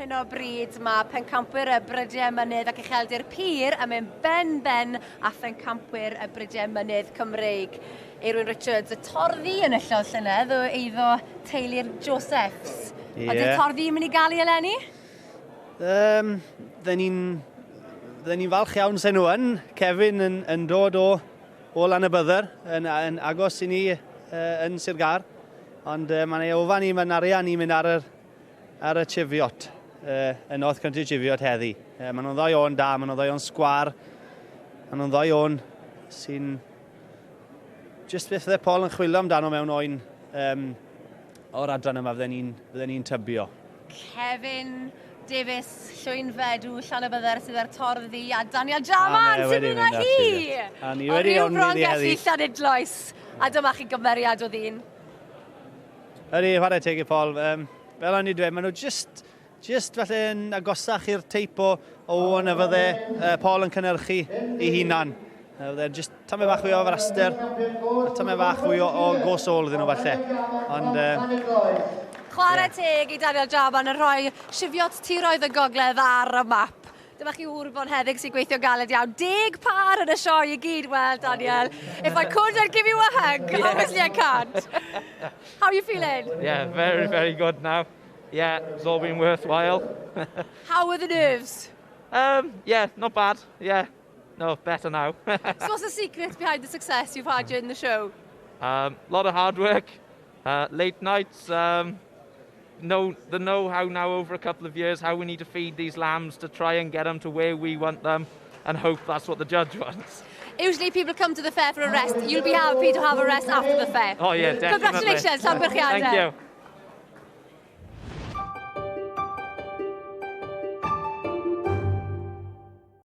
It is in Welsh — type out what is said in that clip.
hyn o bryd mae pencampwyr y Brydiau Mynydd ac Ucheldir Pur yn mynd ben-ben a phencampwyr y Brydiau Mynydd Cymreig. Eirwyn Richards, y torddi enillodd llynedd o eiddo teulu'r Josephs. Yeah. Ydy'r torddi yn mynd i gael ei eleni? Dden ni'n ni falch iawn sen nhw yn. Kevin yn dod o Lanybydder, yn agos i ni yn Sir Gâr. Ond mae'n ei ofan i, mae'n arian i mynd ar y Cheviot, y North Country Cheviot heddi. Maen nhw'n ddoi o'n da, maen nhw'n ddoi o'n sgwar, maen nhw'n ddoi o'n sy'n just beth fydde Paul yn chwilio amdano mewn oen o'r adran yma fydden ni tybio. Kevin Davies, Llwynfedw, Llanybydder sydd ar torddi a Daniel Jarman sy'n mynd â hi! A ni wedi ond mynd i heddi. Llanidloes. A dyma chi gymeriad o ddyn. Ydy, chwarae teg i Paul. Fel o'n i dweud, maen nhw just falle yn agosach i'r teip o oen y fydde Paul yn cynnyrchu ei hunan. Fydde just tamed bach fwy o fraster, a tamed bach fwy o gos ôl iddyn nhw falle. Ond, Chwarae teg i Daniel Jarman yn rhoi Cheviot tiroedd y gogledd ar y map. Dyma chi ŵr bonheddig sy'n gweithio galed iawn. 10 par yn y sioe i gyd. Well, Daniel, if I could, I'd give you a hug. Yeah. Obviously I can't. How are you feeling? Yeah, very, very good now. Yeah, it's all been worthwhile. How were the nerves? Yeah, not bad. Yeah, no, better now. So what's the secret behind the success you've had during the show? Lot of hard work, late nights, know the know-how now over a couple of years how we need to feed these lambs to try and get them to where we want them and hope that's what the judge wants. Usually people come to the fair for a rest. You'll be happy to have a rest after the fair. Oh yeah, definitely. Congratulations, llongyfarchiadau. Thank you.